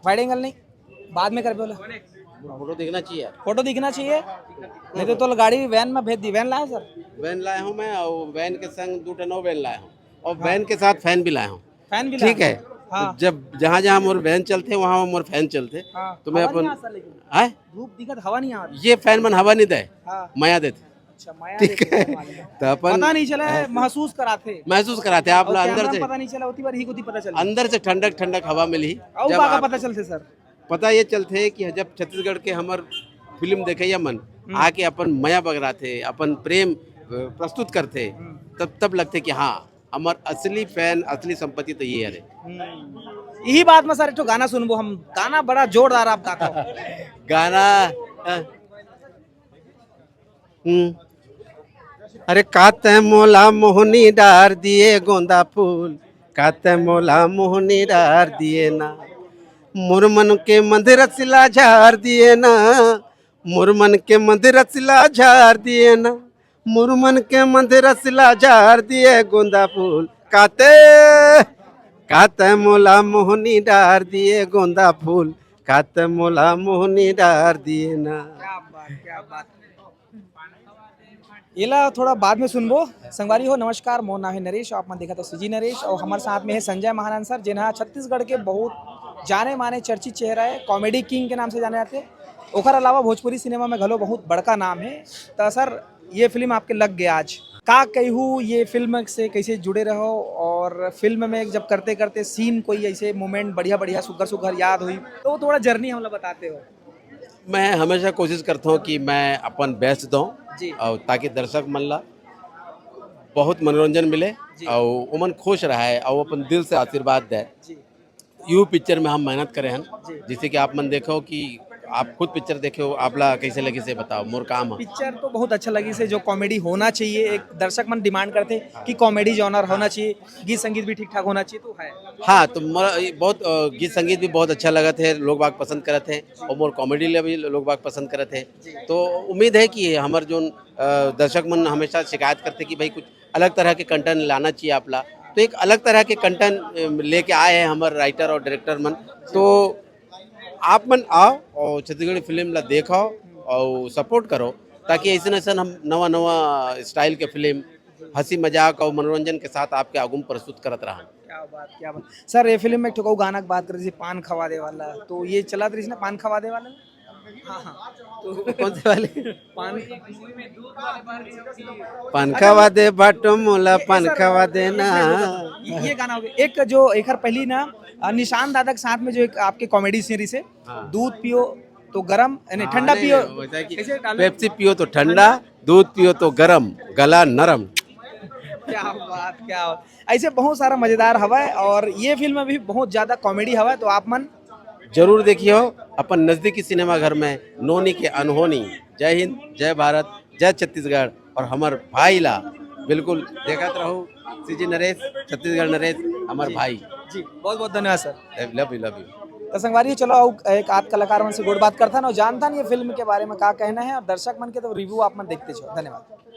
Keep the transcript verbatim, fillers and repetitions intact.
Wide angle नहीं, बाद में कर बोला। फोटो दिखना चाहिए यार। फोटो दिखना चाहिए, नहीं तो, तो गाड़ी वैन में भेज दी। वैन लाया सर? वैन लाया हूँ मैं, और वैन के संग दो ठन और वैन लाया हूँ, और हाँ। वैन के साथ फैन भी लाया हूँ। फैन भी ठीक लाया? है। हाँ। जब जहाँ जहाँ मोर वैन चलते, वहाँ मोर फैन चलते। हाँ। तो मैं हवा अपन नहीं आ सर, लेकिन आए? धूप दिखत, हवा नहीं आ रही। ये फैन मन हवा नहीं दे, हाँ। मया देते। अच्छा, मया ठीक देते है। हवा नहीं। तो अपन पता नहीं चला है, महसूस कराते। महसूस कराते आप और लोग अंदर कैमरा से। पता नहीं चला, उतनी बार ही को पता चला। अंदर से ठंडक ठंडक हवा मिली। और जब का, का आप पता चलते सर? पता ये चलते कि जब छत्तीसगढ़ के हमर फिल्म देखे या मन हम्म। आके अपन मया बगराते, अपन प्रेम, अ, प्रस्तुत करते, हम्म। तब, तब लगते कि हाँ, हमर असली फैन, असली संपत्ति तो ये हरे। हम्म। यही बात में सर एक ठो गाना सुनबो हम। गाना बड़ा जोरदार आप गाता हो। गाना, अ, हम्म। अरे, काते मोला मोहनी डार दिए गोंदा फूल, काते मोला मोहनी डार दिए ना, मुरमन के मंदिर सिला झार दिए ना, मुरमन के मंदिर सिला झार दिए ना, मुरमन के मंदिर सिला झार दिए गोंदा फूल, काते, काते मोला मोहनी डार दिए गोंदा फूल, काते मोला मोहनी डार दिए ना। क्या बात, क्या बात। एला थोड़ा बाद में सुनबो। संगवारी हो, नमस्कार, मोर नाम है नरेश, आप मन देखत हो सीजी नरेश, और हमारे साथ में है संजय महाराज सर, जिन्हा छत्तीसगढ़ के बहुत जाने माने चर्चित चेहरा है, कॉमेडी किंग के नाम से जाने जाते हैं। ओकर अलावा भोजपुरी सिनेमा में घलो बहुत बड़का नाम है। तो सर, ये फिल्म आपके लग गया आज, का कहू, ये फिल्म से कैसे जुड़े रहो, और फिल्म में जब करते करते सीन कोई ऐसे मोमेंट बढ़िया बढ़िया सुघर सुघर याद हुई तो थोड़ा जर्नी हमला बताते हो। मैं हमेशा कोशिश करता हूँ कि मैं अपन बेस्ट दूँ जी। और ताकि दर्शक मन ला बहुत मनोरंजन मिले जी। और उमन खुश रहे और अपन दिल से आशीर्वाद दे। जी। यू पिक्चर में हम मेहनत करे हन, जी। जिससे कि आप मन देखो कि आप खुद पिक्चर देखे हो, आपला कैसे लगी से बताओ, मोर काम है। पिक्चर तो बहुत अच्छा लगी से, जो कॉमेडी होना चाहिए, एक दर्शक मन डिमांड करते हैं कि कॉमेडी जॉनर होना चाहिए, गीत संगीत भी ठीक ठाक होना चाहिए, तो है। हाँ, तो मोर ये बहुत, अ, गीत संगीत भी बहुत अच्छा लगत है, लोग बाग पसंद करत हैं, और मोर कॉमेडी ले भी लोग बाग पसंद करत हैं। जी। तो उम्मीद है कि हमर जोन, अ, दर्शक मन हमेशा शिकायत करते कि भाई कुछ अलग तरह के कंटेंट लाना चाहिए आपला, तो एक अलग तरह के कंटेंट, अ, लेके आए हैं हमर राइटर और डायरेक्टर मन। तो आप मन आओ और छत्तीसगढ़ी फिल्म ला देखो और सपोर्ट करो, ताकि ऐसे ऐसे हम नवा नवा स्टाइल के फिल्म, हंसी मजाक और मनोरंजन के साथ आपके आगू में प्रस्तुत करत रहन। क्या बात, क्या बात। सर, ये फिल्म में एक ठो गाना के बात कर रही थी, पान खवा दे वाला, तो ये चला रही ना, पान खवा दे वाला? हाँ, हाँ। तो कौन से वाले? पान, पान खवा दे बाटो मोला, पान खवा देना। ये, ये गाना हो गया। एक जो एक हर पहली ना, अ, निशान दादा के साथ में जो एक आपके कॉमेडी सीरीज है, हाँ। दूध पियो तो गरम, यानी हाँ, ठंडा नहीं, पियो। नहीं, वैसा है कि कैसे डालना? पेप्सी पियो तो ठंडा, दूध पियो तो गरम, गला नरम। क्या बात, क्या बात। ऐसे बहुत सारा मजेदार हवा है और ये फिल्म में भी बहुत ज्यादा कॉमेडी हवा है, तो आप मन जरूर देखियो अपन नजदीकी सिनेमा घर में नोनी के अनहोनी। जय हिंद, जय भारत, जय छत्तीसगढ़ और हमर भाई ला बिल्कुल देखत रहू। सीजी नरेश, छत्तीसगढ़ नरेश, हमर भाई। जी, बहुत बहुत धन्यवाद sir. Love you, love you. तो संगवारी, चलो, अउ एक आध कलाकार मन से गोठ बात करथन अउ जानथन ये फिल्म के बारे में का कहना है और दर्शक मन के तो रिव्यू आप मन देखते छो। धन्यवाद।